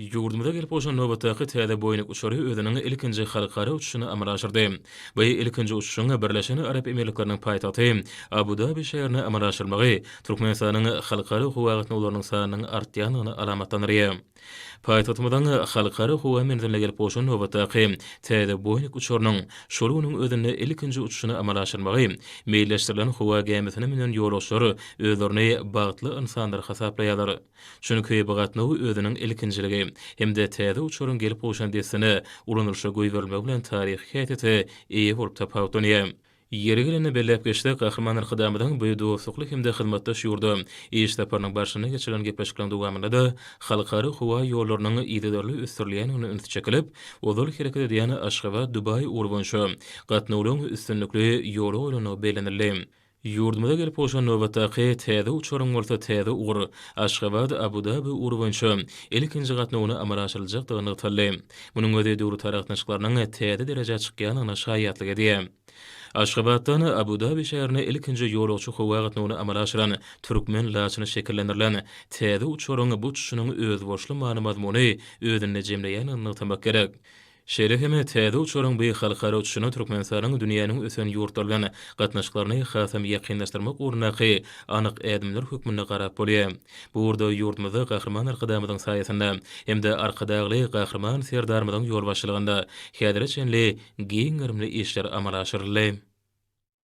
Ýurdumyza gelip gowşan nobatdaky täze Boeing uçary özüniň ilkinji halkara uçuşyny amala aşyrdy. Bu ilkinji uçuşyň Birleşen Arap Emirlikleriniň paýtagty Abu-Dabi şäherine amala aşyrylmagy Türkmenistanyň halkara howa gatnawlarynyň sanynyň artýandygyny alamatlandyrýar. Paýtagtymyzyň Halkara howa menziline gelip gowşan nobatdaky täze Boeing uçarynyň şol günüň özünde ilkinji uçuşyny amala aşyrmagy meýilleşdirilen howa gämisine münen ýolagçylar özlerini bagtly ynsanlar hasaplaýarlar. Çünki bu gatnaw özüniň ilkinjiligi hem-de täze uçaryň gelip gowşan dessine ulanylyşa goýberilmegi bilen taryhy häsiýete eýe bolup tapawutlanýar. Ýeri gelende belläp geçsek, Gahryman Arkadagymyzyň bu dostlukly hem-de hyzmatdaş ýurda iş saparynyň barşynda geçirilen gepleşikleriň dowamynda-da halkara howa ýollarynyň yzygiderli ösdürilýändigine üns çekilip, ozal hereket edýän Aşgabat-Dubaý ugry boýunça gatnawlaryň üstünlikli ýola goýlandygy bellenildi. Ýurdumyza gelip gowşan nobatdaky täze uçaryň bolsa täze ugur, Aşgabat, Abu-Dabi ugry boýunça ilkinji gatnawyny amala aşyryljakdygy nygtaldy. Munuň özi döwletara gatnaşyklarynyň täze derejä çykýandygyna şaýatlyk edýär. Aşgabatdan Abu-Dabi şäherine ilkinji ýolagçy howa gatnawyny amala aşyran Türkmen laçyny şekillendirilen täze uçaryň bu uçuşynyň özboluşly many-mazmuny özünde jemleýändigini nygtamak gerek. Şeýle hem täze uçaryň bu halkara uçuşyna Türkmenistanyň dünýäniň ösen ýurtlary bilen gatnaşyklaryny hasam ýakynlaşdyrmak ugrundaky anyk ädimler hökmünde garap bolýar. Bu ugurda ýurdumyzda Gahryman Arkadagymyzyň saýasynda hem-de Arkadagly Gahryman Serdarymyzyň ýolbaşçylygynda häzire çenli giň gerimli işler amala aşyryldy.